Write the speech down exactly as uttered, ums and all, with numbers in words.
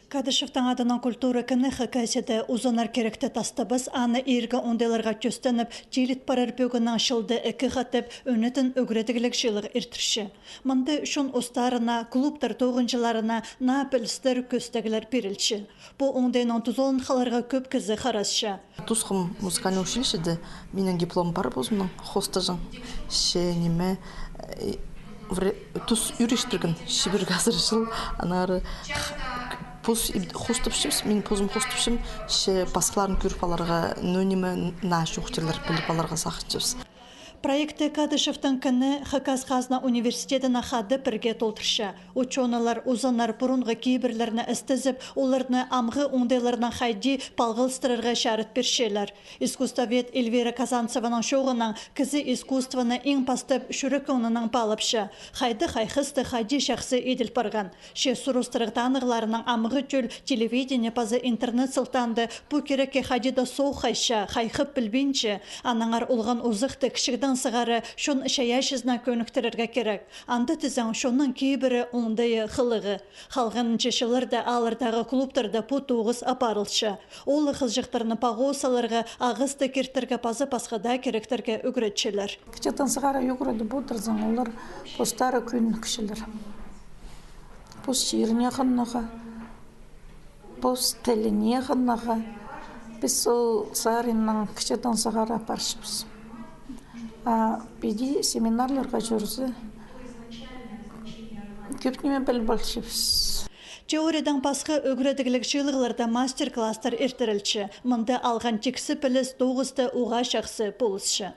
Кадышевтің адынаң культура кіні Хакасияда узанар киректі тастабас, аны иргі оңдайларға тӧстеніп, тиліт парар пӧгіннең чылда ікі хатап ӧнетін ӱгредігліг чыылығ иртірче. Мында чон устарына, клубтар тоғынҷыларына наа пілістер, кӧстеглер пирілче. Пу оңдайнаң тузаланхаларға кӧп кізі харасча. Тусхам музыкальный училищеде, минің диплом пар позымның, хостаҷаң. Че ниме, э, вре-, тус ӱрестірген, чибіргі азыра чыл, аннаңар пос-, иб-, хостапчабыс, мин позым хостапчам, че пасхаларын кӧріп аларға, ну, ниме, наа чоохтирлар піліп аларға сағынчабыс. Проектті Кадышевтің кіні Хакас хазна университедіне хада пірге толдырча. Учёныйлар узаннар пурунғы кибірлерні істезіп, оларны амғы оңдайларнаң хайди палғалыстырарға чарыт пирчелер. Искусствовед Эльвира Казанцеваның чооғынаң, кізі искусствоны иң пастап чӱрек-кӧңнінең паалапча. Хайдағ хайхыстығ хайди чахсы иділ парған. Че сурастырығ танығларынаң амғы тӧл телевидение паза интернет сылтаанда пу кирекке хайди даа соох хайча, хайхап пілбинче, аннаңар олған узахты кічігдең сығара чон чайаачызына кӧніктірерге кирек. Анда тізең чонның кибірі, оңдайы, хылығы. Халғанынҷа чылларда ааллардағы клубтарда пу тоғыс апарылча. Оолағ-хызыҷахтарны пағаа саларға, ағасты киртірге паза пасха даа киректерге ӱгретчелер. Кічігдең сығара ӱгредіп одырзаң, олар постары кӧнікчелер. Пос чиріне хынарға, пос тіліне хынарға. Піс ол саринаң кічігдең сығара апарчабыс. А піди семинарларға чӧрзе, кӧп ниме піліп алчабыс. Теориядаң пасха ӱгредігліг чыылығларда мастер-класстар иртірілче. Мында алған тиксі піліс тоғыста уғаа чахсы полысча.